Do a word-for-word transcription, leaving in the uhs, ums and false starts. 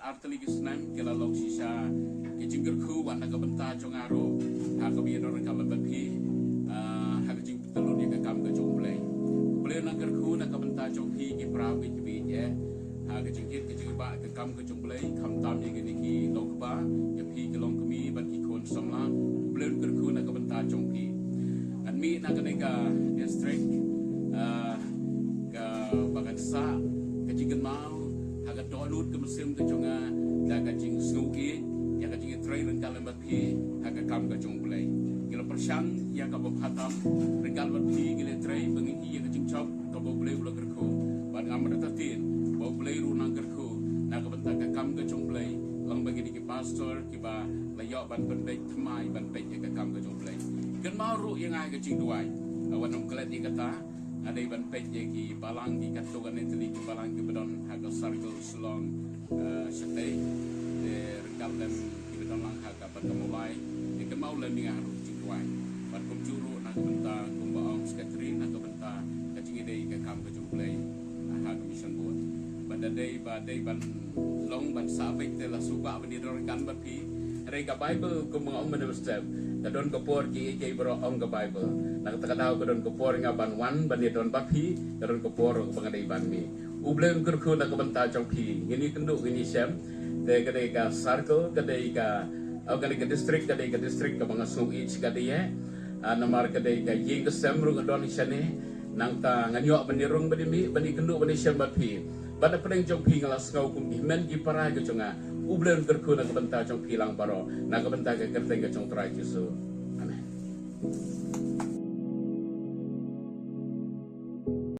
Artylli ki snem ki la long shisha ki jingkyrkhu wat na ka bynta jong nga ruh ha kaba ïadon ryngkat bad phi, ha ka jingpynlut ïa ka kam ka jong U Blei. U Blei u nang kyrkhu na ka bynta jong phi ki para bad ki beiñ, ha ka jingkit ka jingba ka kam ka jong U Blei, khamtam ïa kine ki longkpa, ïa phi ki longkmie bad ki khun samla. U Blei un kyrkhu na ka bynta jong phi. Ngan mih na kane ka district, ah, kaba ngan sah ka jingkynmaw ha ka dohnud ka mynsiem ka jong nga da ka jingsngewbha ïa ka jingïatrei ryngkat lem bad phi ha ka kam ka jong U Blei. Ngi la pyrshang ïa kaba bha tam ryngkat bad phi, ngi la trei ba ngin ïoh ïa ka jingjop kaba U Blei u la kyrkhu. Bad ngam da ktien ba U Blei ruh u nang kyrkhu na ka bynta ka kam ka jong U Blei, long ba kine ki pastor kiba la ïoh ban pynbeit thymmai ban peit ïa ka kam ka jong U Blei. Kynmaw ruh ïa nga ha ka jingduwai. Wat nym klet ïa kata, nga dei ban peit ïa ki balang ki katto katne tylli ki balang kiba don ha ka circle Shillong, eh, shatei. Te ryngkat lem kiba don lang ha ka bad ka Mawlai, te kynmaw lem ïa nga ha ka jingduwai. Bad kumjuh ruh na ka bynta kumba ong Secretary, na ka bynta ka jingïadei ka kam ka jong U Blei ha ka Mission Board. Bad da dei ba dei ban long ban sah beit te la shu kwah ban ïadon ryngkat bad phi. Hynrei ka Bible kumba nga ong mynne mynstep, ka don ka por kiei kiei baroh, ong ka Bible. Na kata ka daw ka don ka por nga ban wan ban ïadon bad phi, ka don ka por ruh ba nga dei ban mih. U Blei un kyrkhu na ka bynta jong phi. Ngin ïakynduh, ngin ïashem. Te ka dei ka circle, ka dei ka, oh, ka dei ka district, ka dei ka district kaba nga sngew ïeit shikatdei, eh. Ah, namar ka dei ka ïing ka sem ruh ka don shane. Nangta ngan ïoh ban ïarung, ban ïamih, ban ïakynduh, ban ïashem bad phi. Bad na pdeng jong phi nga la sngew kum ki hynmen ki para ka jong nga. U Blei un kyrkhu na ka bynta jong phi lang baroh, na ka bynta ka kyrteng ka jong U Trai Jisu.